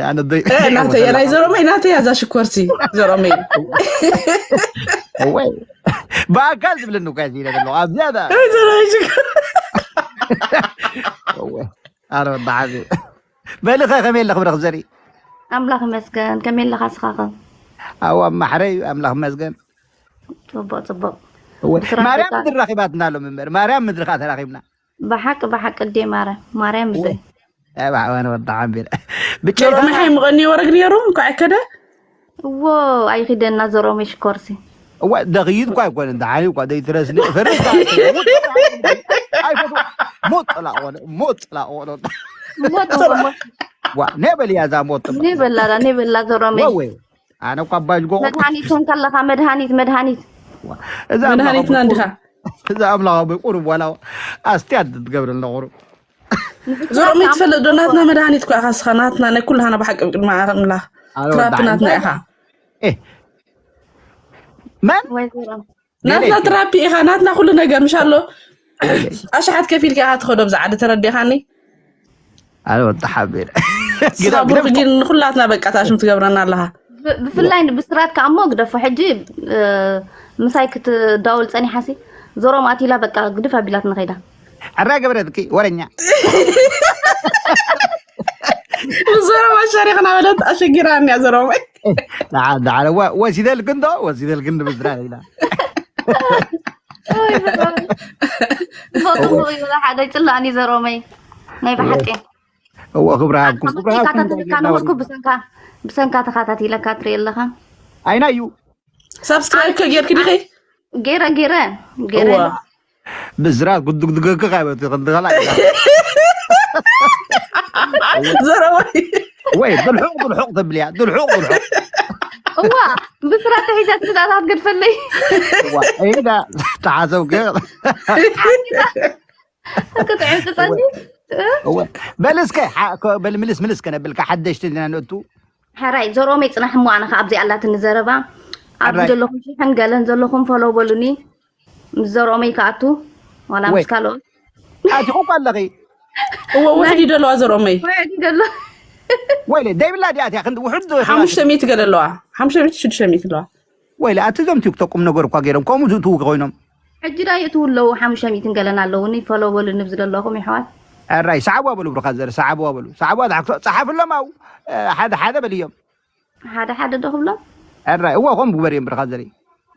ኣነ እ፣ ናተይ ናይ ዘሮመይ ናተይ ኣዛ ሽኮርሲ ዘሮመይ ወይ ብኣካል ዝብለኒ እኳ እየ ዝኢለ ዘለኹ ኣብ ዝያዳ ዘሮመይ ሽኮር ኣረ ወዲ ሓዚ በልኸ ከመይ ኣለኽ ብረኽ ዘርኢ ኣምላኽ ይመስገን። ከመይ ኣለኻ ስኻኸ? ኣዋ ማሕረ እዩ ኣምላኽ ይመስገን ጽቡቕ ጽቡቕ። እወ፣ ብስራሕ ማርያም ቦታ- ምድሪ ረኺባትና ኣሎ ምበር ማርያም ምድሪ ካ ተራኺብና ብሓቂ ብሓቂ እዴ ማረ ማርያም ምድሪ ኣባዕዋን ወዳ ሓንቢረ ብጨይታ ዞሮመይ ሓይ ምቐኒ ወረግ ነይሩ እንኳዕ ከደ እዎ ኣይኺደና ዘሮመይ ሽኮርሲ እዋ ደኽይድ እኳ ኣይኮነ ደሓኒ እኳ ደይትረስኒ ፈረስ ኣይፈትዋ ሞጥ ላቆነ ሞጥ ላቆነ ሞት ዋ ኔበል እያ እዛ ሞጥ ኔበላ ኔበላ ዘሮመይ ወወ ኣነ እኳ ባጅጎ መድሃኒት ሆንካ ኣለኻ መድሃኒት መድሃኒት እዛ መድሃኒትና እንዲኻ እዛ ኣምላኽ ቁሩብ ዋላ ኣስትያ ትገብረልና ቁሩብ ዞሮመይ ትፈልጥ ዶ ናትና መድሃኒት እኳ ኢኻ ስኻ ናትና ናይ ኩልሃና ብሓቂ ቅድሚ ኣምላኽ ኣረ ትራፒ ወዳሓ ናትና ኢኻ ኤ መን ወይ ዘሮም ናትና ትራፒ ኢኻ ናትና ኩሉ ነገር ምሽ ኣሎ ኣሽሓት ከፊልካ ኢኻ ትኸዶ ብዛ ዓዲ ተረዲኻኒ ኣረ ወዲ ሓቢር ስኻ ብሩክ ጊን ንኩላትና በቃ ታሽም ትገብረና ኣለኻ ብ- ብፍላይ ብስራት ከኣ እሞ ግደፎ ሕጂ እ፣ ምሳይ ክትዳወል ጸኒሓሲ ዘሮም ኣቲላ በቃ ግድፍ ኣቢላትና ኸይዳ ዕራ ገብረትኪ ወረኛ ብዘረባ ሸሪኽና በለት ኣሸጊራኒ እያ ዘረባይ ደሓን ደሓን እዋ ወሲደልክን ዶ ወሲደልክን ንምስራሕ ኢላ ሓደ ይፅላእኒ ዘሮመይ ናይ ብሓቂ እዋ ክብሪ ሃብኩም ክብሪ ሃብኩም ተካታተልካ ነበርኩ ብሰንካ ብሰንካ ተካታቲለካ ትርኢ ኣለካ ኣይና እዩ ሳብስክራይብ ከጌርክ ዲኺ ገይረ ገይረ ገይረ እዋ ብስራት ጉድግድገክ ካይበት ክንድኸላ ዘረባይ ወይ ድልሑቕ ድልሑቕ ተብልያ ድልሑቕ ድልሑቕ እዋ ብስራት ተሒዛ ትስጣታት ገድፈለይ እዋ ኢዳ ተሓሰብክ ክትዕምፅፀኒ እወ በል እስከ ሓ- ከ- በል ምልስ ምልስ ከነብልካ ሓደሽቲ ዲና ንእቱ ሕራይ ዘሮመይ ፅናሕ እሞ ኣነ ከዓ ኣብዚ ኣላትኒ ዘረባ ኣብዚ ሕራይ። ዘለኹም ሽሕን ገለን ዘለኹም ፈሎ በሉኒ ምስ ዘሮመይ ከኣቱ ዋላ ወይ። ምስ ካልኦት ኣቲኹ እኮ ኣለኺ እወ ውሕድ ይደለዋ ዘሮመይ ውዕድ ይደሎ ወይለ ደይብላ ዲኣ እቲያ ክንዲ ውሕድ ዶ ይኽእላ? ሓሙሽተ ሚእቲ ገለ ኣለዋ ሓሙሽተ ሚእቲ ሽዱሽተ ሚእቲ ኣለዋ ወይለ ኣቲ እዞም ቲክቶክ ቁም ነገር እኳ ገይሮም ከምኡ ዝእትዉ ኮይኖም ሕጂ ዳ የእትዉ ኣለዉ ሓሙሽተ ሚእትን ገለን ኣለውኒ ፈሎ በሉኒ ኣብዚ ዘለኹም ይሕዋት ኣራይ ሰዓብዋ በሉ ብርኻ ዘር ሰዓብዋ በሉ ሰዓብዋ ዝሓክቶ ፀሓፍሎም ኣው ሓደ ሓደ በልዮም ሓደ ሓደ ዶ ክብሎም ኣራይ እዋ ከም ግበር እዮም ብርኻ ዘር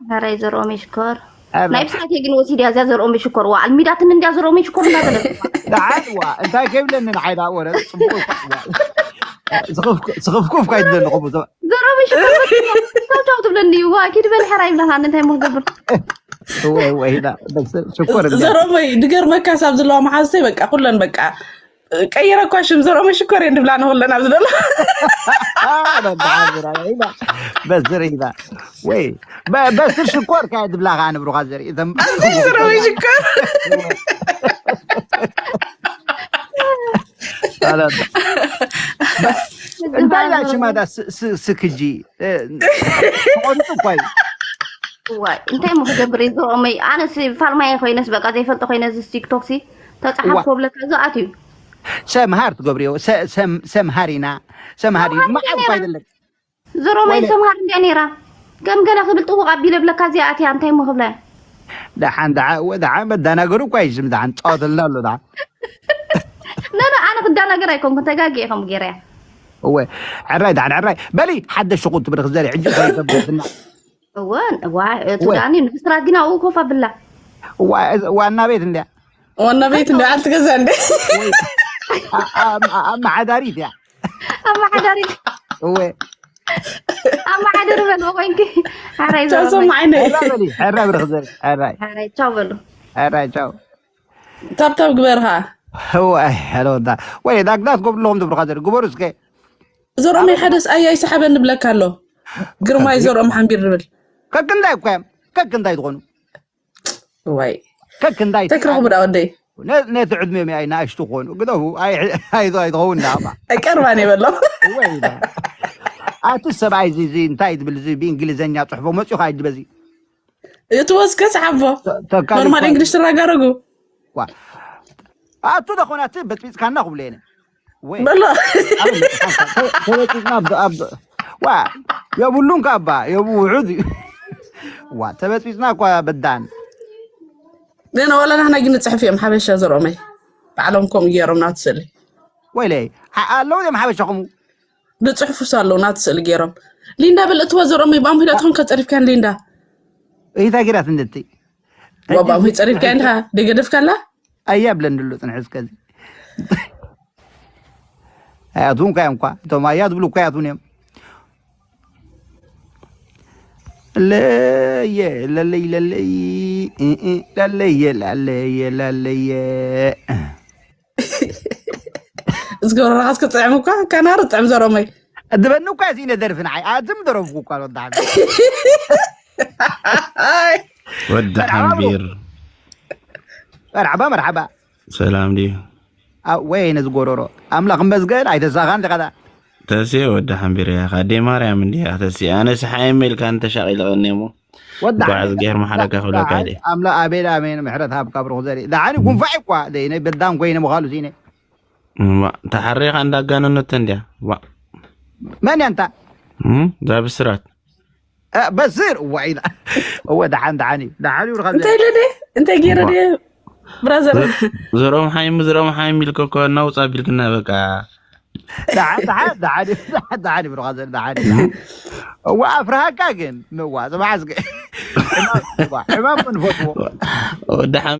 ሕራይ ዘርኦመይ ሽኮር ኣራይ። ናይ ብስራተይ ግን ወሲድያ እዚያ ዘርኦመይ ሽኮር ዋ ኣልሚዳትኒ እንድያ ዘርኦመይ ሽኮር እናበለት ደሓን ዋ እንታይ ከይብለኒ ንሓይዳ ወረ ፅቡቅ እኳ እዋ። ስኽፍኩ- ስኽፍኩፍ እኳ ይብለኒ ከምኡ ዘ- ዘርኦመይ ሽኮር ቻው ቻው ትብለኒ ዋ ኪድ በል ሕራይ ይብላኻ እንታይ ሞ ክገብር ወይ ወይ ዳ በስ ሽኮር እንዳ ዘረመይ ድገርመካ ሳብ ዘለዋ መሓዝተይ በቃ ኩለን በቃ ቀይረ እኳ ሽም ዘረመ ሽኮር እየን ድብላ ንኩለን ኣብ ዝደሎ በስር ኢላ ወይ በ- በስር ሽኮር ካየ ድብላ ከዓ ንብሩኻ ዘርኢ እተም ዘረመ ሽኮር እንታይ ኢላ ሽማዳ ስ- ስ- ስክጂ እ፣ ተቆሪጡ እኳ እዩ ዋይ እንታይ ሞ ክገብር እዩ ዘርኦመይ ኣነስ ፋልማየ ኮይነስ በቃ ዘይፈልጦ ኮይነ እዚ ቲክቶክ ሲ ተፃሓፍ ዋ። ኮብለካ ዝኣት እዩ ሰምሃር ትገብርዮ ሰ- ሰም- ሰምሃሪና ሰምሃሪ መዓት እኳ ኣይደለክ ዘሮመይ ወይኔ። ሰምሃር እንድያ ነይራ ከም ገለ ክብል ጥውቕ ኣቢለ ብለካ እዚኣ ኣትያ እንታይ ሞ ክብላ ደሓን ደዓ ወ- ደዓ መዳናገሩ እኳ ይሽም ደሓን ፃወተልና ኣሎ ደዓ ነነ ኣነ ክዳናገር ኣይኮንኩን ተጋጊ ኢኹም ገይረያ እወ ዕራይ ደሓን ዕራይ በሊ ሓደ ሽቁ ትብርክ ዘሪ ሕጂ ከይተብትና እወ ዋ እቲ ዳኒ ንብስራት ግን ኣብኡ ኮፍ ኣብላ ዋና ቤት እንድያ ዋና ቤት እንዲ ዓልቲ ገዛ እንዲ ኣመሓዳሪት እያ ኣመሓዳሪ እወ ኣመሓዳሪ በልዎ ኮይንኪ ሓራይ ቻው ሰማዓይነ ዕራ በሊ ዕራ ብርክ ዘሪ ዕራይ ሓራይ ቻው በሉ ዕራይ ቻው ታብታብ ግበርካ እዋይ ሄሎ ዳ ወይ ዳግዳት ጎብለኹም ትብርካ ዘሪ ግበሩ እስከ ዘሮም ሓደስ ኣያይ ሰሓበ ንብለካ ኣሎ ግርማይ ዘሮም ሓንቢር ንብል ከክንዳይ እኳ እዮም ከክንዳይ ትኾኑ ዋይ ከክንዳይ ተክረኽቡ ዳ ወደይ ነቲ ዕድሚኦም ኣይ ንኣሽቱ ክኾኑ ግደፉ ኣይትኸውን ዳ ኣይቀርባን የበሎም ወይ ዳ ኣቲ ሰብኣይ እዚ እዚ እንታይ ትብል እዚ ብእንግሊዘኛ ፅሕፎ መፅኡ ካይድ በዚ እቲ ወስከ ሰሓቦ ተካሊ ኖርማል እንግሊሽ ትራጋረጉ ኣቱ ደኾና እቲ በጥቢፅካና ክብሉ የነ ወይ በሎ ተበፂፅና ኣብ ዋ የብሉን ካባ የቡ ውሑድ እዩ። ዋ ተበፂፅና እኳ በዳን ንሕና ዋላ ናህና ግን ንፅሕፍ እዮም ሓበሻ ዘርኦመይ ባዕሎም ከምኡ ገይሮም ናቱ ስእሊ ወይለይ ኣለዉ እዮም ሓበሻ ከምኡ ዝፅሕፉስ ኣለዉ ናቱ ስእሊ ገይሮም ሊንዳ በል እትወ ዘርኦመይ ብኣምሂዳትኩም ከፀሪፍካን ሊንዳ እይታ ጊራት እንደቲ ባባም ጸሪፍካ እንዲኻ ደገደፍካላ ኣያ ብለን ድሉ ፅንሕ እስከዚ ኣያቱን እኳ እዮም እኳ እቶም ኣያ ዝብሉ እኳ ኣያቱን እዮም ለየ ለለይ ለለይ እ፣ እ፣ ለለየ ለለየ ለለየ ዝገብረራኻስ ክጥዕም እኳ ካናሩ ጥዕም ዘሮመይ ድበኒ እኳ እዚነ ደርፊ ንዓይ ኣዝም ደረፍኩ እኳ ወዳሓ ወዲ ሓንቢር መርሓባ መርሓባ ሰላም ድዩ? ወይነ ዝጎረሮ ኣምላኽ እመስገን ኣይተሳኻን ዲኻ ተስየ ወዲ ሓንቢር ያኻ ኣደ ማርያም እንዲያ ተስየ ኣነ ስሓየመ ኢልካ እንተሻቒልቐኒ እሞ ወዲ ጓዕ ዝገር መሓረካ ክብለካ ደ ኣምላኽ ኣቤል ኣሜን ምሕረት ሃብካ ብሩኽ ዘርኢ ደሓኒ ጉንፋዕ እኳ ደይነ በዳን ኮይነ ምዃሉ ሲነ እማ፣ ተሓሪኻ እንዳጋነነት እንዲያ ዋ መን እያ እንታ እም፣ እዛ ብስራት እ፣ በስር እዋ ኢላ እወ ደሓን ደሓን እዩ ደሓን እዩ ብርኻ እንታይ ኢለ ድየ እንታይ ገይረ ድየ ብራዘር ዝሮም ሓይም ዝሮም ሓይም ኢልከ እኮ እናውፃ ቢልክና በቃ ደሓን ደሓን ደሓን እዩ ደሓን ደሓን እዩ ብርኻ ዘር ደሓን እዩ እዋ ኣፍርሃካ ግን ንዋ ጽባሕ እስከ ሕማም ምን ፈትዎ ወዲ ሓ